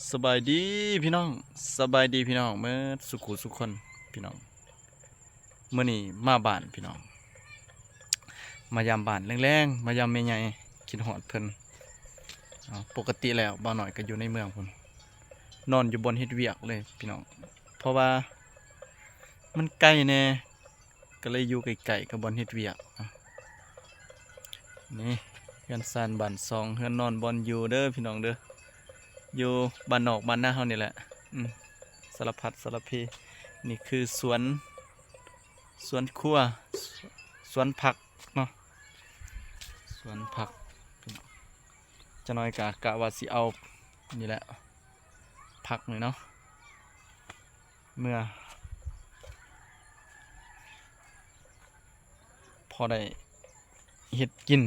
ສະບາຍດີພີ່ນ້ອງ ສະບາຍດີພີ່ນ້ອງເໝິດສຸຂູສຸຄົນພີ່ນ້ອງ. ມື້ນີ້ມາບ້ານພີ່ນ້ອງ ມາຢາມບ້ານແລງໆ ມາຢາມແມ່ໃຫຍ່ ຄິດຮອດເພິ່ນ. ເອົາ ປົກກະຕິແລ້ວບ່າວນ້ອຍກໍຢູ່ໃນເມືອງພຸ້ນ ນອນຢູ່ບ່ອນເຮັດວຽກເລີຍພີ່ນ້ອງ ເພາະວ່າມັນໄກແດ່ ກໍເລີຍຢູ່ໃກ້ໆກັບບ່ອນເຮັດວຽກ. ນີ້ເຮືອນຊານບ້ານຊ່ອງ ເຮືອນນອນບ່ອນຢູ່ເດີພີ່ນ້ອງເດີ ຢູ່ບ້ານນອກບ້ານນາເຮົານີ້ແຫຼະ. ອືມ ສາລະພັດສາລະເພ. ນີ້ຄືສວນ ສວນຄົວ ສວນຜັກເນາະ ສວນຜັກ. ຈັກໜ້ອຍກະ ກະວ່າຊິເອົານີ້ແຫຼະ ຜັກນີ້ເນາະ ເມືອ ພໍໄດ້ເຮັດກິນ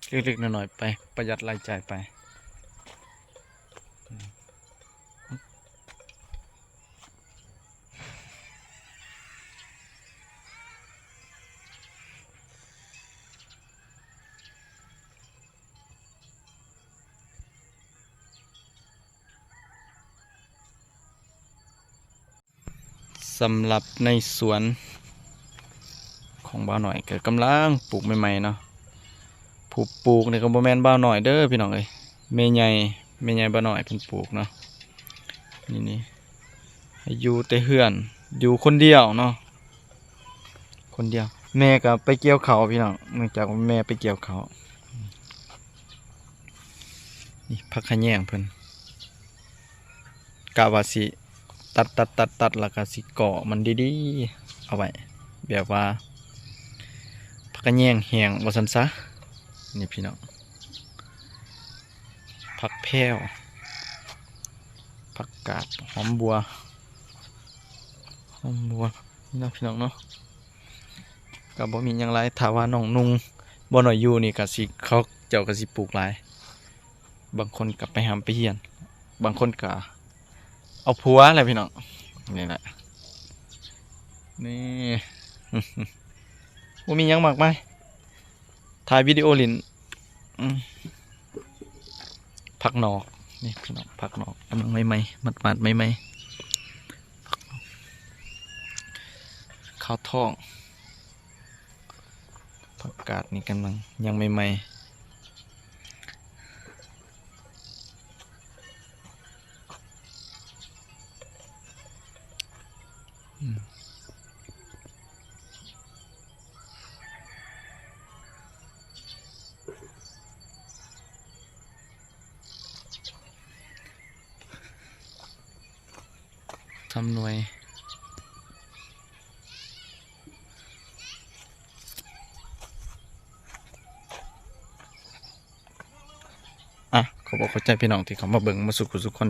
ເລັກໆນ້ອຍໆໄປ ປະຢັດລາຍຈ່າຍໄປ. ສຳລັບໃນສວນຂອງບ່າວນ້ອຍກໍກຳລັງປູກໃໝ່ໆເນາະ ຜູ້ປູກນີ້ກໍບໍ່ແມ່ນບ່າວນ້ອຍເດີພີ່ນ້ອງເອີຍ ແມ່ໃຫຍ່ ແມ່ໃຫຍ່ບ່າວນ້ອຍເພິ່ນປູກເນາະ. ນີ້ໆ ໃຫ້ຢູ່ແຕ່ເຮືອນ ຢູ່ຄົນດຽວເນາະ ຄົນດຽວ. ແມ່ກໍໄປກ່ຽວເຂົ້າພີ່ນ້ອງ ເນື່ອງຈາກວ່າແມ່ໄປກ່ຽວເຂົ້າ. ນີ້ຜັກຂະແຍງເພິ່ນ ກະວ່າຊິຕັດໆໆໆ ແລ້ວກະຊິກໍມັນດີໆເອົາໄວ້ ແບບວ່າຜັກຂະແຍງແຫ້ງວ່າຊັ້ນຊະ. ນີ້ພີ່ນ້ອງ ຜັກແພວ ຜັກກາດ ຫອມບົວ ຫອມບົວ ນີ້ເນາະພີ່ນ້ອງເນາະ. ກໍບໍ່ມີຫຍັງຫຼາຍ ຖ້າວ່ານ້ອງນຸ່ງບ່າວນ້ອຍຢູ່ນີ້ກໍຊິ ເຂົາເຈົ້າກໍຊິປູກຫຼາຍ ບາງຄົນກໍໄປຮ່ຳໄປຮຽນ ບາງຄົນກໍເອົາຜົວແຫຼະພີ່ນ້ອງ. ນີ້ແຫຼະ ນີ້ ບໍ່ມີຫຍັງມາກມາຍ ຖ່າຍວິດີໂອຫຼິ້ນ. ອືມ ຜັກນອກ ນີ້ພີ່ນ້ອງ ຜັກນອກກຳລັງໃໝ່ໆ ໝາດໆ ໃໝ່ໆ ຜັກນອກ ຂາວທອງ ຜັກກາດນີ້ກຳລັງຍັງໃໝ່ໆ. ອືມ ທຳໜ່ວຍ. ອ່ະ ຂອບອົກຂອບໃຈພີ່ນ້ອງທີ່ເຂົ້າມາເບິ່ງ ມາສູ່ຜູ້ສູ່ຄົນ.